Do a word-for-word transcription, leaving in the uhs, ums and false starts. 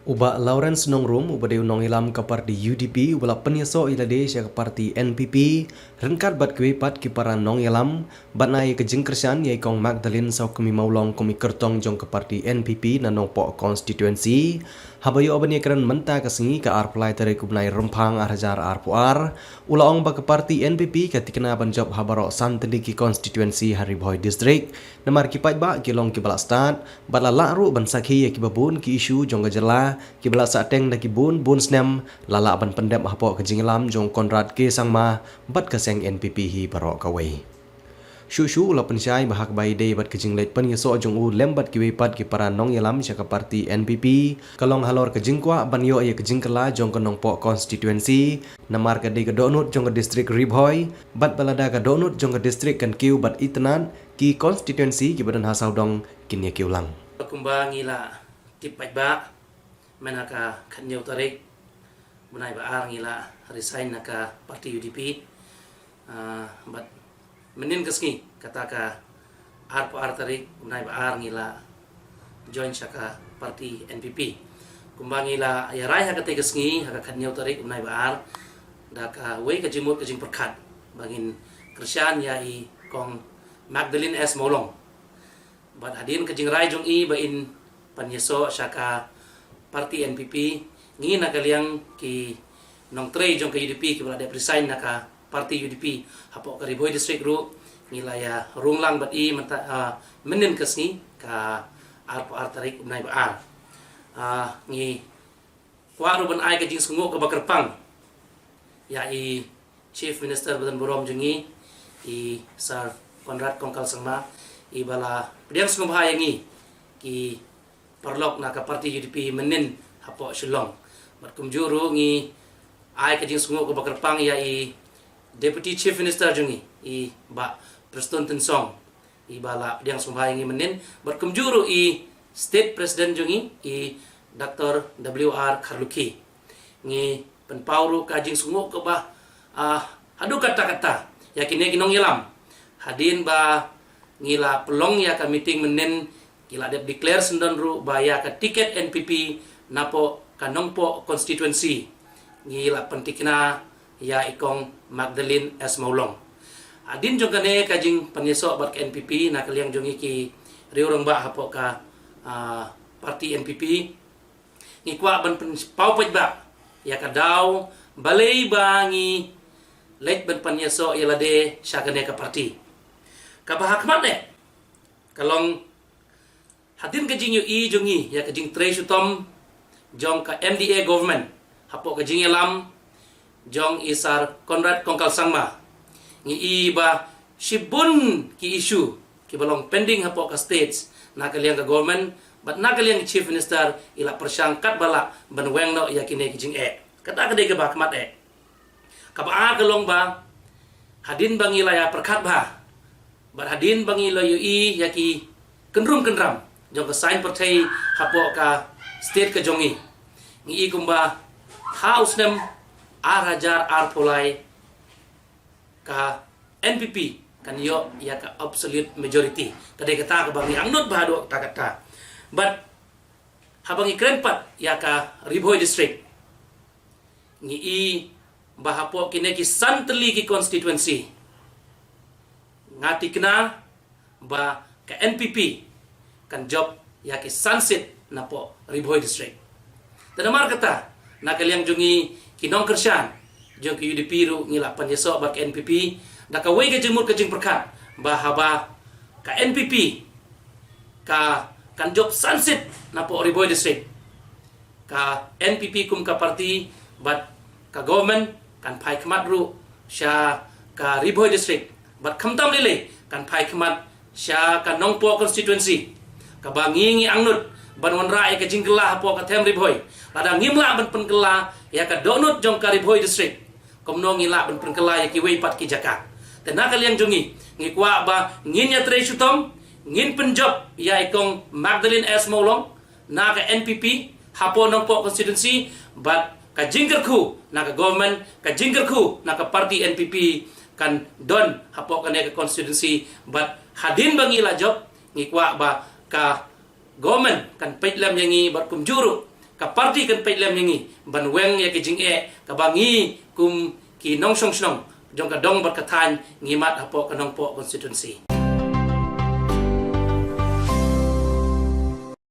U Bah Lawrence Nongrum, uba dei u nongïalam ka parti U D P, uba la pynïasoh ïa lade sha ka parti N P P ryngkat bad kiwei pat ki para nongïalam, bad ai ka jingkyrshan ïa i Kong Magdalene Sawkmie Mawlong kum i kyrtong jong ka parti N P P na Nongpoh constituency. Haba ïoh ban ïakren mynta ka sngi, ka arphew lai tarik u bnai Rymphang ar hajar arphew ar, u la ong ba ka parti N P P ka thikna ban jop ha baroh san tylli ki constituency ha Ri Bhoi District, namar ki paidbah ki long kiba la stad bad la lah ruh ban sakhi ïa kiba bun ki issue jong ka jylla kiba la sahteng da ki bun bun snem, la lah ban pyndep hapoh ka jingïalam jong u Conrad K Sangma bad ka seng N P P hi baroh kawei. Shuh shuh u la pynshai ba ha kaba ïadei bad ka jingleit pynïasoh jong u lem bad kiwei pat ki para nongïalam sha ka parti N P P, ka long halor ka jingkwah ban ïoh ïa ka jingkylla jong ka Nongpoh constituency, namar ka dei ka dohnud jong ka district Ri Bhoi, bad ba lada ka dohnud jong ka district kan kiew bad itynnad, ki constituency kiba don ha sawdong kin ïakiew lang. Kumba ngi la tip paidbah, mynta ka khatñiew tarik u bnai ba ar ngi la resign na ka parti U D P. Ah, bad mynnin ka sngi, kata ka arphew ar tarik u bnai ba ar ngi la join sha ka parti N P P. Kumba ngi la ïarai ha katei ka sngi, ha ka khatñiew tarik u bnai ba ar, da kawei ka jingmut ka jingpyrkhat ba ngin kyrshan ïa i Kong Magdalene S Mawlong. Bad hadien ka jingrai jong i ba in pynïasoh sha ka parti N P P, ngi na ka liang ki nongtrei jong ka U D P kiba la dep resign na ka parti U D P hapoh ka Ri Bhoi District ruh, ngi la ïa rung lang bad i mynta, ah, mynnin ka sngi, ka arphew ar tarik u bnai ba ar. Ah, ngi kwah ruh ban ai ka jingsngewnguh kaba kyrpang ïa i Chief Minister ba don burom jong ngi, i Sir Conrad Kongkal Sangma, iba la pdiang sngewbha ïa ngi ki paralok na ka parti U D P mynnin hapoh Shillong. Bad kumjuh ruh ngi ai ka jingsngewnguh kaba kyrpang ïa i Deputy Chief Minister jong ngi, i Bah Prestone Tynsong, iba la pdiang sngewbha ïa ngi mynnin, bad kumjuh ruh i State President jong ngi, i Doctor W R Kharlukhi. Ngi pynpaw ruh ka jingsngewnguh kaba, ah, haduh katta katta ïa kine ki nongïalam. Hadien ba ngi la pynlong ïa ka meeting mynnin, ki la dep declare syndon ruh ba ïa ka ticket N P P napoh ka Nongpoh constituency, ngi la pynthikna ïa i Kong Magdalene S Mawlong. Hadien jong kane ka jingpynïasoh bad ka N P P, na ka liang jong ngi ki riew rangbah hapoh ka, ah, parti N P P, ngi kwah ban pynpaw paidbah ïa ka daw balei ba ngi leit ban pynïasoh ïa lade sha kane ka parti. Kaba ha khmat eh ka long, hadien ka jingïohi jong ngi ïa ka jingtrei shitom jong ka M D A government hapoh ka jingïalam jong i Sir Conrad Kongkal Sangma, ngi i ba shibun ki issue kiba long pending hapoh ka states, na ka liang ka government bad na ka liang ka Chief Minister, i la pyrshang katba lah ban weng noh ïa kine ki jingeh. Kata ka dei kaba ha khmat eh. Kaba ar ka long ba hadien ba ngi la ïa pyrkhat bha bad hadien ba ngi la ïohi ïa ki kynrum kynram jong ka saiñ pyrthei hapoh ka state ka jong ngi, ngi i kumba ha u snem ar hajar arphew lai ka N P P kan ïoh ïa ka absolute majority. Ka dei kata kaba ngi angnud bha haduh katta katta. Bad haba ngi kren pat ïa ka Ri Bhoi District, ngi i ba hapoh kine ki san tylli ki constituency, nga thikna ba ka N P P kan jop ïa ki san seat napoh Ri Bhoi District. Te namar kata, na ka liang jong ngi ki nongkyrshan jong ka U D P ruh, ngi la pynïasoh bad ka N P P da kawei ka jingmut ka jingpyrkhat ba haba ka N P P ka kan jop san seat napoh Ri Bhoi District, ka N P P kum ka parti bad ka government kan phai khmat ruh sha ka Ri Bhoi District, bad khamtam lei lei kan phai khmat sha ka Nongpoh constituency, kaba ngi ngi angnud ban wanrah ïa ka jingkylla hapoh ka them Ri Bhoi. Lada ngim lah ban pynkylla ïa ka dohnud jong ka Ri Bhoi District, kumno ngi lah ban pynkylla ïa kiwei pat ki jaka? Te na ka liang jong ngi, ngi kwah ba ngin ïatrei shitom, ngin pynjop ïa i Kong Magdalene S Mawlong na ka N P P hapoh Nongpoh constituency, bad ka jingkyrkhu na ka government, ka jingkyrkhu na ka parti N P P kan don hapoh kane ka constituency. Bad hadien ba ngi la jop, ngi kwah ba ka government kan peit lem ïa ngi, bad kumjuh ruh Ka party kan peit lem ïa ngi ban weng ïa ki jingeh kaba ngi kum ki nongshong shnong jong ka dong bad ka thaiñ ngi mad hapoh ka Nongpoh constituency.